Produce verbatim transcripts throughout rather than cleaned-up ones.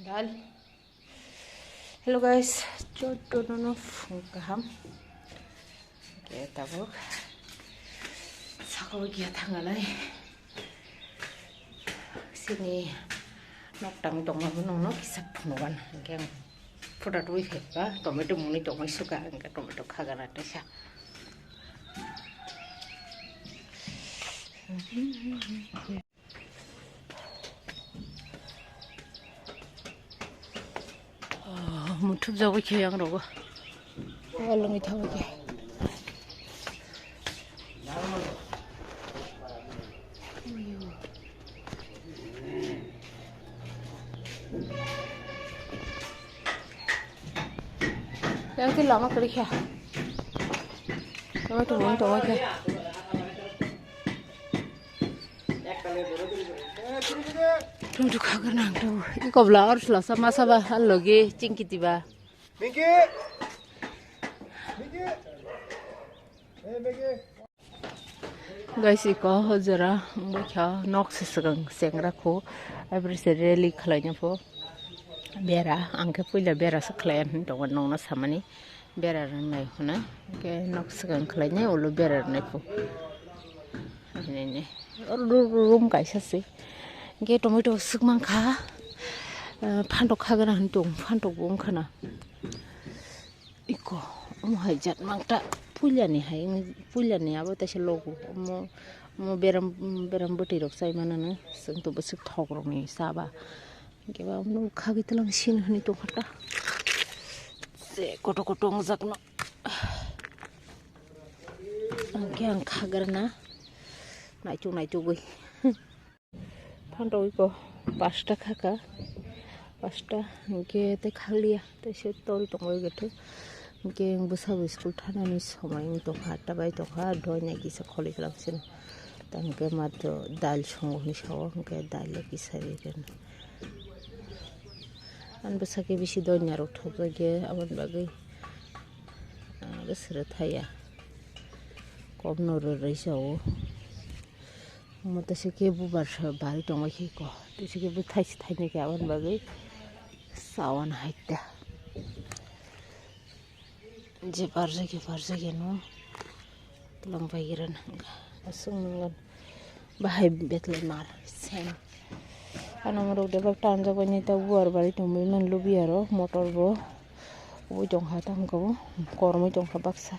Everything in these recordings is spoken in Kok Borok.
Dal. Hello guys, jotono no phung kaham. Ke tabuk saka o kia thangalai. Sini nok tang tongma bono no kisa phunukgan. Hingke ang phuta twi phaiba tomato mungni tongmai suka hingke tomato khagana tesa. Muthupjagwi khe yang rogo. Walongwi thangwi khe. Yang khe lama kwrwi khe. Tongwi tongwi tongwi khe. Tum tu khagar nang tu. Iko bla or sla sa masa ba hal logi chingkiti ba. Miki. Miki. Eh, Miki. Guys, iko hojora bukha nok se swkang sengra khu. Abri se rally khlai na pho. Bera, ang khe puila bera se khlai an tongo nongna samani. Bera rwnai hwnwi, hwnkhe nok swkang khlainai ulo bera rwnai pho. Hinwi, oro ru-, ru-, room kaisa se. Hwnkhe tomato swk mankha, ah, phantok khagana hwn tong, phantok bo wngkhana. Iko, omo hai jat mangta, puilani hai, puilani abo teisa logo, omo, omo beram, beram bwtwi rok chai manani, chwng to bwswk thok rokni chaba. Hingke ba omo khagwi tlang sini hwnwi tongkha ta. Se koto koto wngjakno. Hingke ang khagrana. Naituk naitugwi. Phanto iko pasta khaka. Pasta hingke tei khakliya. Tei se tori tongwi gotho. Hingke bwsa bo school thanani somoi wng tongkha. Atta bai tongkha. Doina kisa kholi kalam sini. Tangke matro dal songo hinwi sao, hingke dal le kisa ri rwna. Ani bwsake bisi donya rok thopjagya, aboni bagwi, ah, bwswrwthaiya. Kokno rwrwi sao. Omo teisa khe bubar sa bari tongma khe ko. Teisa khe bwthai se thainai khe aboni bagwi sawan haita. Je parjak ya, parjak ya no. Tulang pai gira nang. Asung nang. Bahai betlai mar. Sen. Ano morok de bak tanjak bai neta buar bari tongwi man lubi aro motor bo. Ui tong kha tang ko. Kormoi tong kha baksa.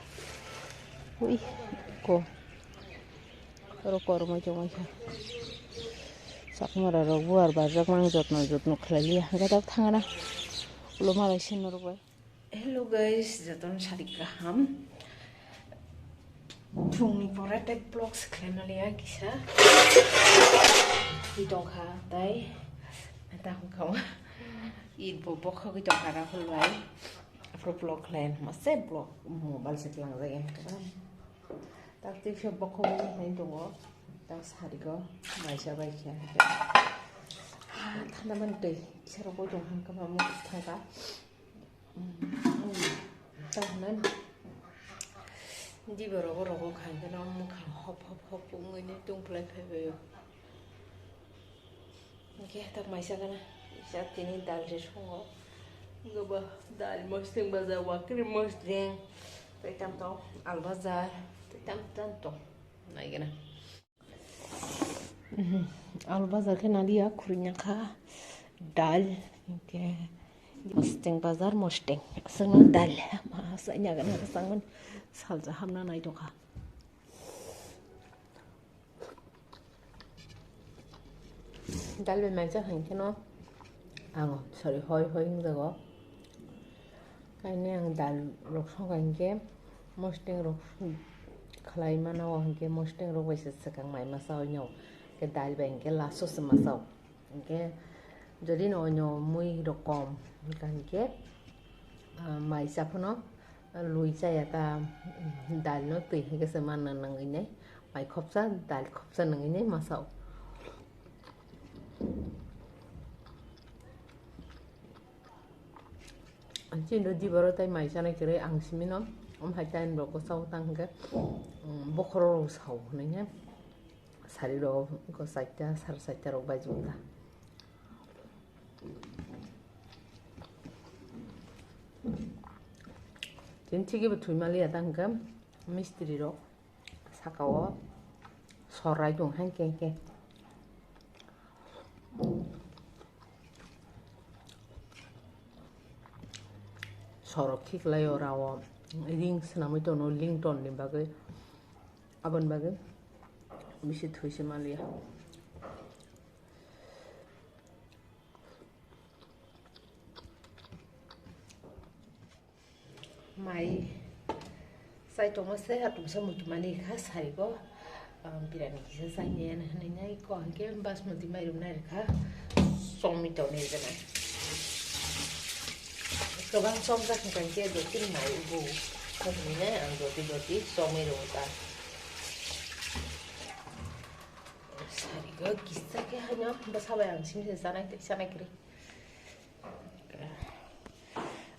Ui ko. Oro kormoi tong kha. Sakmara rok buar barjak mang jotno jotno khlai liya. Gadak thangana. Ulo malai sin norok bai. Hello guys, jotono sari kaham. Phungni pore tei vlog se khlaima liya kisa. Twi tongkha tai. Tamo kama. It bo bokhogwi tongkha Rahul bai. Aphuru vlog khlai mase vlog mobile se tlangjak ya. Tak twi se bokhogwi hai tongo. Tak sari go maisa bai khe. Thanda mani twi kisa rogwi tong hang kama mo thangka. Tamo nai di borok o rogo khai kheno mukhang hop hop hop wngwi tong phlai phai baio. Hingke tak maisa gana kisa tini dal se songo. Gobo dal mosdeng baja wakri mosdeng. Tei tam tong al bajar tei tam tam tong nai gana. Alu bajar khe naliya khurui nangkha dal hingke mosteng bajar mosteng aswkno dal ma asai nagana asangmani salsa hamna nai tongkha. Dal bai maijak hingke no ang sorry hoi hoi wngjago. Kainwi ang dal rok songkha hinkhe mosdeng rok khlai mano, hinkhe mosdeng rok bai se swkang mai masa o, hinkhe dal bai hinkhe last o se masa o. Hinkhe jodi no onyo mui rok kom wngkha hinkhe, ah, mai cha phano lui chaya ta, dal no twi hinkhe se manna nangwi nai, mai khopsa dal khopsa nangwi nai masa o. Chini do diboro tai mai chanai kwrwi ang simino, omo hai time rok o sao tang hwnkhe, um, bokhorok rok sao hwnwi he sari rok chaita sar chaita rok baji wngkha. Tini chigi bo thwi maliya ta hwnkhe mistiri rok saka o sorai tong hai khe khe. Sorok khiklai o ra o ring swnamwi tono lington ni bagwi, aboni bagwi bisi thwi se maliya. Mai chai tongma se, a tongsa muitu mani kha sari go, um, birani kisa chai ne hwnwi nai ko hwnkhe basmati mairum nai rwkha, chongmi tongni rwgana. Kwbang chomjak hwnkha hwnkhe dotini mai ubu hwnwi nai ang doti doti chomwi rwkha. Sari go kisa khe haino bwsa bai ang simi se chanai tei chanai kwrwi.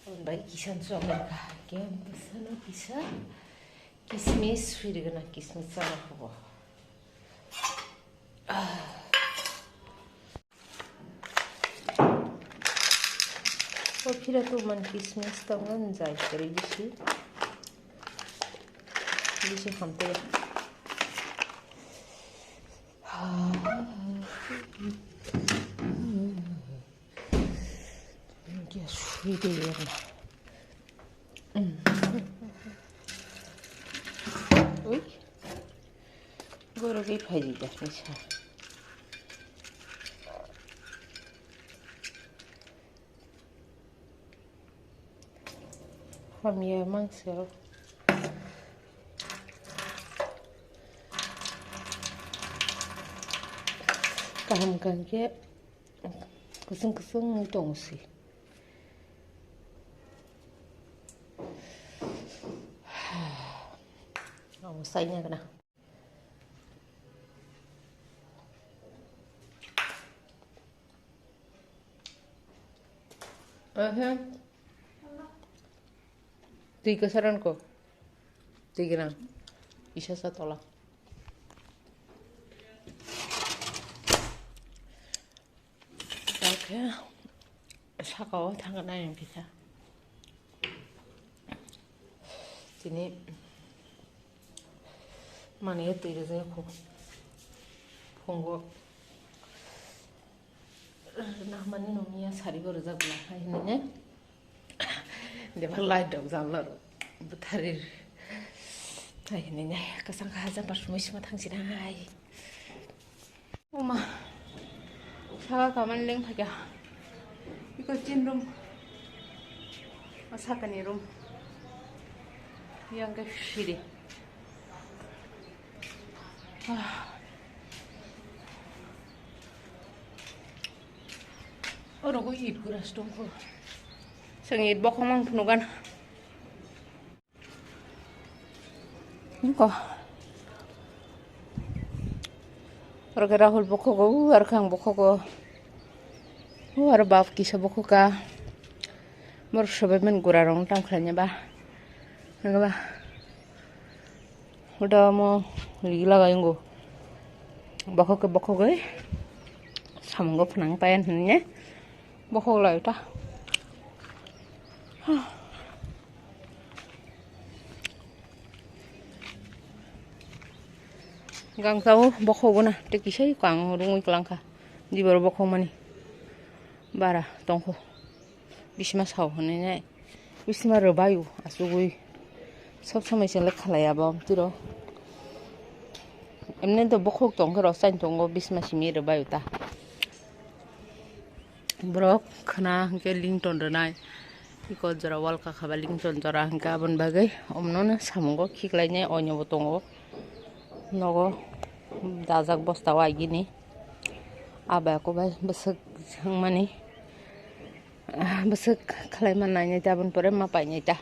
Aboni bagwi kisa chwng rwkha, hwnkhe bwsano kisa kismis swi rwgwna, kismis chana khubo. O phira tu man kismis tongo, jai kwrwi bisi, bisi hamtwi. Hwnkhe sui de erna. Ui. Borok bai phaidi da nisa. Hamya mangso. Kaham kaham khe kusung kusung wng tongo se. Abo saina gana. Aha. Twi kwsa rwnko. Twi gwnang. Isa sa tola. Oke. Saka o thangna yang kita. Tini mani twi rwjak kho. Phungo. Nahmani nungya sari bo rwjak bwla hai hinwi ne. Debak light rok jala rok bwthari. Hai hinwi ne kwchang kha jamper sumui sima thang sina hai. Oma. Saka kaman leng phaikha. Iko chin room. O sakani room. Yang ke siri. Ah. Oro go it gura stong ko. Sang it bokong mang phunu gan. Ko. Oro ke Rahul bokhogo, u ar khang bokhogo. U ar bap kisa bokhoka. Bor sobai men gura rong tam khlai ba. Nang ba. Uda mo ligi laga yungo. Bokhok ke bokhok oi. Samungo phnang payan hwnne. Bokhok lai ta. Gang tao bokhok guna. Te kisai kang rungui klangkha. Dibor bokhok mani. Bara tongkho. Bisma sao hwnwi nai. Bisma rwbaio achugwi. Sob somoi se le khalai abo tiro. Emne do bokhok tongkhe rw chain tongo bisma simi rwbaio ta. Borok khna hwnkhe lington rwnai. Iko jora wal kakha ba lington jora hwnkhe aboni bagwi omono samungo khiklainai oinabo tongo. Nogo dajak bosta o agini. Aba eko bai bwswk swngmani. Ah, bwswk khlai ma nainai ta, aboni pore ma painai ta.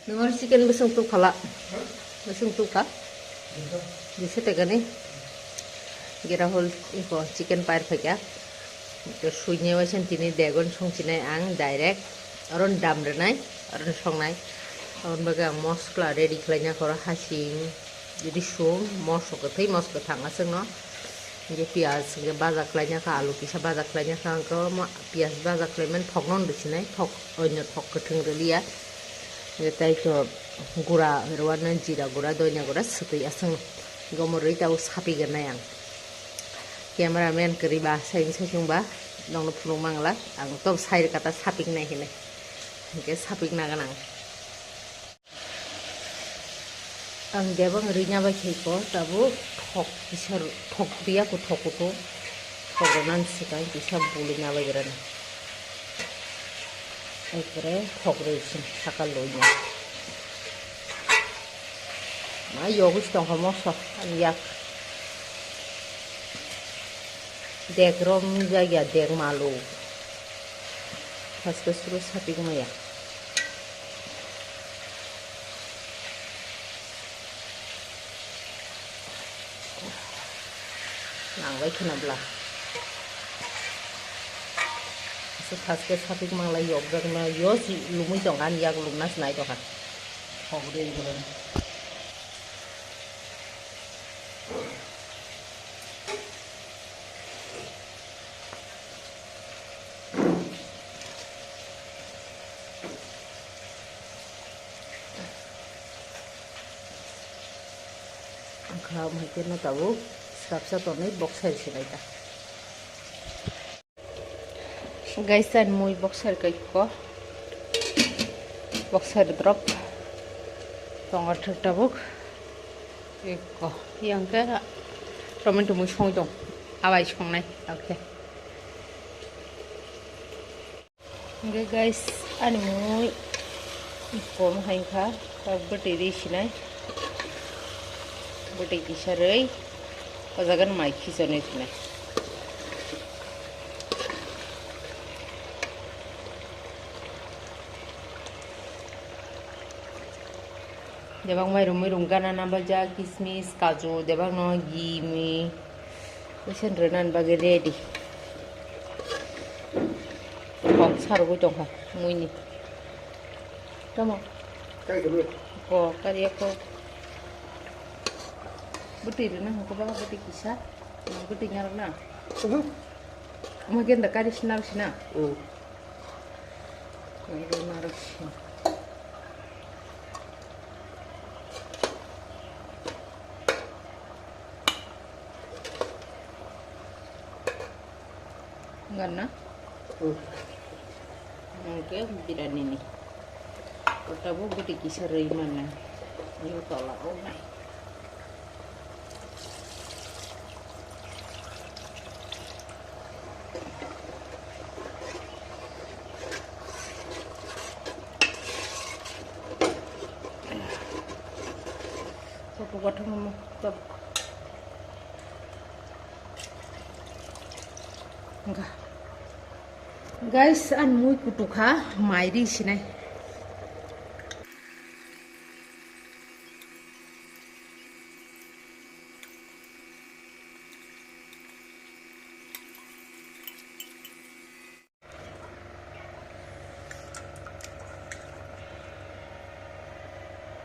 Nungor chicken bwswng tuk phala. Bwswng tuk kha. Dise tekani. Gira hol iko chicken pair phaikya. To suinya waisa tini degon songchinai ang direct. Aron dam rwnai, aron songnai. Aboni bagwi ang mosla ready khlaina khoro hasing. Jadi sung, mosok kwthwi, mos kwthang aswkno. Hingke piyaj hingke baja khlaina kha, alu kisa baja khlaina kha, hingke mo-, piyaj baja khlaimani thokno rwsinai, thok, onyo thok kwthwng rwliya. Hingke tei to gura rwano, jira gura, doina gura swtwi aswk gomo rwi tabuk sapigwnai ang. Camera man kwrwi ba, saimung saichung ba, nokno phunuk mangla, ang to sai rwkha ta sapiknai hinwi. Hingke sapikna gwnang. Ang debang rina bai khaiko, tabuk thok kisa, thok riya ko, thok kutung, thok rwna swkang kisa bului na bai rana. Ekre thok rwi sing saka loina. Ma yogis tongkha moso, ang yak. Dek rom jagya, dek malu. Haste suru sapik maya. Nangbai kheno bla. Aswk thaske sapik manglai yokjakno, yo si lumui tongkha, ani yak lumna se naitokha. Thok rwi rwi. Ang kha mai khe no tabuk swrapsa tonwi boksai se bai ta. Guys, ani mui boksai kai ko. Boksai drop. Tongo thwk tabuk. Eko. Yang khe tomato mui song tong. Abai songnai. Okay. Hingke guys, ani mui kom hai kha, ta bwtwi ri sinai, bwtwi kisa rwi, o jaga no mai khichonwi sinai. Debak mairum muirum gana nambajak, kismis, kaju, debak no gimi. Bwswk rwna bagwi ready. Kok sarugwi tongkha muini. Tamo? Kai khe. Ko kariya ko. Bwtwi rwna hwnkhe ba bwtwi kisa. Bwtwi ngarwkna. Mhm. Omo genda kari sina sina. Mm. Kari narwk sina. Ganna? Hmm. Hingke biryani ni. Kota bo bwtwi kisa rwi mano. Yo tola o nai. Koto kothoma to. Guys, ani mui kutukha, mai ri sinai.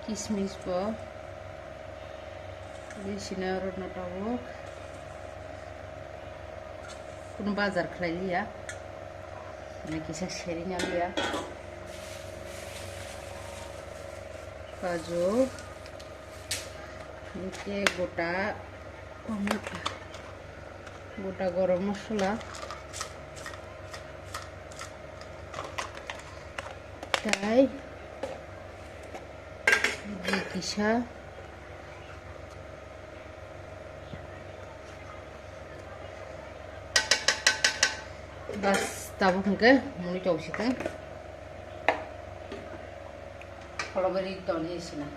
Kismis bo. Bini sina oro no tabuk. Kunu bazar khlai liya. Ani kisa seri na liya. Kaju. Hingke gota, gota gorom mosola, tai kisa. Bas, tabuk hingke mui tong site. Holobari toni sina.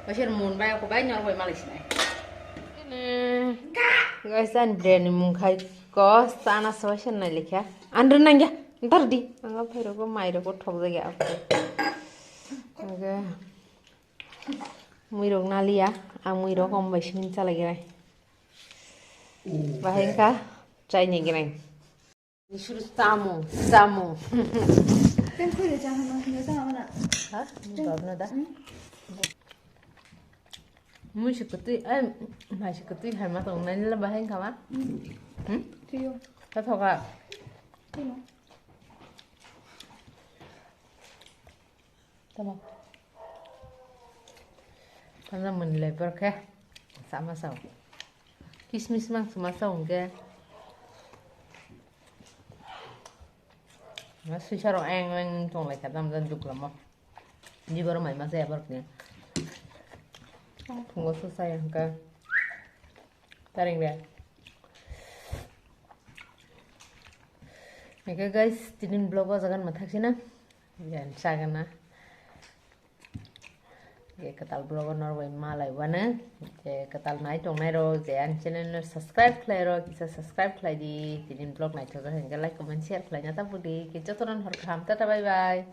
Basir mun bai ko bai nor bai malai sina. Guys, ani brand ni mung khai ko sana so basir nai likha. Andro nangya, ntar di. Anga phai rok ko mai rok ko thok jagya. Oke. Mui rok naliya, ang mui rok om bai sini chalai gai. Bahai wngkha chaini gwnang. Suru samung, samung. Tei khuri chahano hino tamo na. Ha? Babna da. Mui si kwtwi, ai, mai si kwtwi hai ma tong nai la bahai wngkha ma. Hmm? Tiyo. Ta thoka. Tino. Tamo. Tanda mani lai por khe. Sama sao. Kismis mang sama sao hingke. Ma sui saro eng eng tong lai kha dam dan duk lamo. Ni boro mai ma saya borok ni. Phungo su saya hingke. Taring de. Oke guys, tinin vlog o jagan ma thaksina. Jan sagana. Je kwtal vlog o norbai malai wano. Je kwtal nai tongnai rok je ani channel no subscribe khlai rok, kisa subscribe khlai di. Tinin vlog nai thok hingke like, comment, share khlai na ta budi. Ke jotono hor kaham, tata, bye bye.